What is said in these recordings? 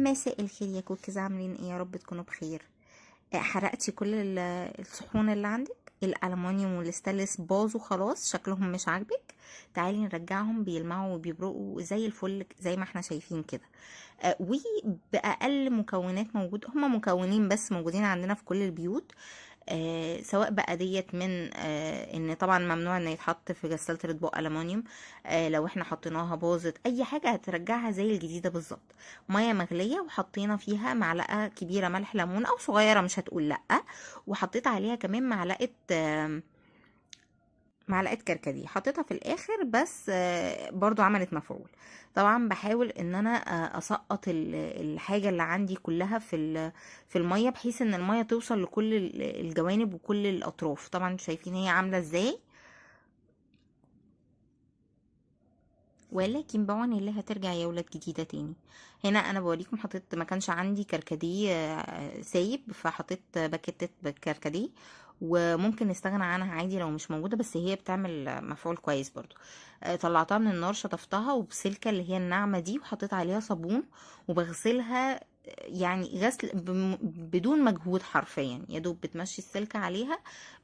مساء الخير يا كوكيز، عاملين ايه؟ يا رب تكونوا بخير. حرقتي كل الصحون اللي عندك؟ الالومنيوم والستانلس باظوا خلاص، شكلهم مش عاجبك؟ تعالي نرجعهم بيلمعوا وبيبرقوا زي الفل زي ما احنا شايفين كده. وبأقل مكونات موجود، هما مكونين بس موجودين عندنا في كل البيوت. سواء بقى ديت من ان طبعا ممنوع ان يتحط في غسالة الاطباق الومنيوم. لو احنا حطيناها باظت اي حاجة هترجعها زي الجديدة بالظبط. مية مغلية وحطينا فيها معلقة كبيرة ملح ليمون او صغيرة مش هتقول لأ، وحطيت عليها كمان معلقة كركديه، حطيتها في الاخر بس، برضو عملت مفعول. طبعا بحاول ان انا، اسقط الحاجة اللي عندي كلها في المية، بحيث ان المية توصل لكل الجوانب وكل الاطراف. طبعا انتوا شايفين هي عاملة ازاي، ولكن بعون الله هترجع يا ولاد جديدة تاني. هنا انا بوريكم حطيت، ما كانش عندي كركديه، سايب، فحطيت باكيتة كركديه، وممكن نستغنى عنها عادي لو مش موجودة، بس هي بتعمل مفعول كويس برضو. طلعتها من النار، شطفتها وبسلكة اللي هي الناعمة دي، وحطيت عليها صابون وبغسلها، غسل بدون مجهود حرفيا، يا دوب بتمشي السلكة عليها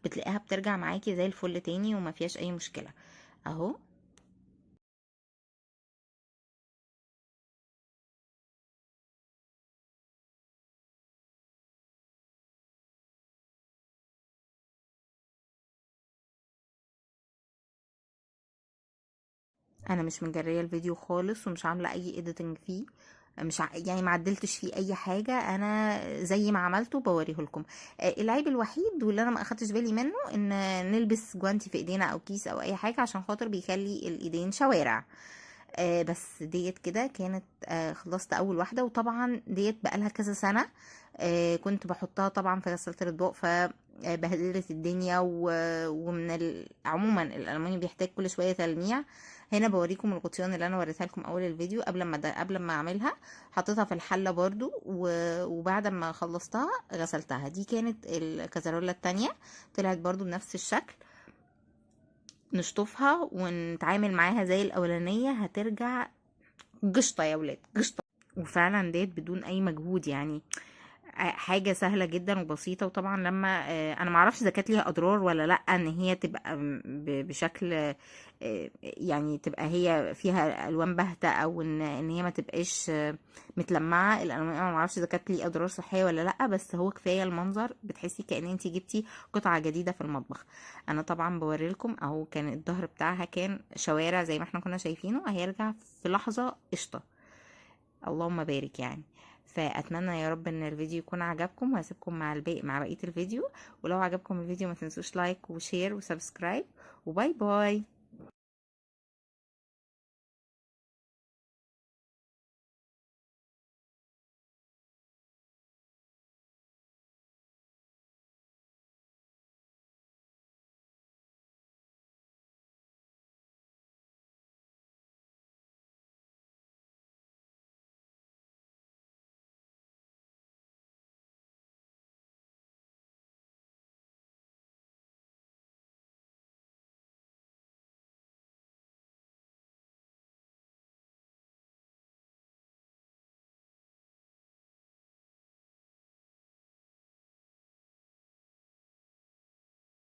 بتلاقيها بترجع معاكي زي الفل تاني وما فيهاش اي مشكلة اهو. انا مش مجريه الفيديو خالص ومش عامله اي editing فيه، مش يعني ما عدلتش فيه اي حاجه، انا زي ما عملته بوريه لكم. العيب الوحيد واللي انا ما اخدتش بالي منه ان نلبس جوانتي في ايدينا او كيس او اي حاجه عشان خاطر بيخلي الايدين شوارع. بس ديت كده كانت، خلصت اول واحده، وطبعا ديت بقالها كذا سنه، كنت بحطها طبعا في غساله الاطباق ف بهدلت الدنيا، ومن عموما الالومنيوم بيحتاج كل شويه تلميع. هنا بوريكم الغطيان اللي انا وريتها لكم اول الفيديو قبل ما اعملها، حطيتها في الحله برضو، وبعد ما خلصتها غسلتها. دي كانت الكازارولا التانية، طلعت برضو بنفس الشكل. نشطفها ونتعامل معاها زي الاولانيه، هترجع قشطه يا ولاد، قشطه. وفعلا ديت بدون اي مجهود، حاجه سهله جدا وبسيطه. وطبعا انا ما اعرفش اذا كانت ليها اضرار ولا لا، ان هي تبقى بشكل، يعني تبقى هي فيها الوان باهته، او ان هي ما تبقاش، متلمعه الالوان. انا ما اعرفش اذا كانت ليها اضرار صحيه ولا لا، بس هو كفايه المنظر، بتحسي كأن انت جبتي قطعه جديده في المطبخ. انا طبعا بوري لكم اهو، كان الظهر بتاعها كان شوارع زي ما احنا كنا شايفينه، هيرجع في لحظه قشطه، اللهم بارك. فاتمنى يا رب ان الفيديو يكون عجبكم، وهسيبكم مع بقيه الفيديو. ولو عجبكم الفيديو ما تنسوش like و share و subscribe، و bye bye.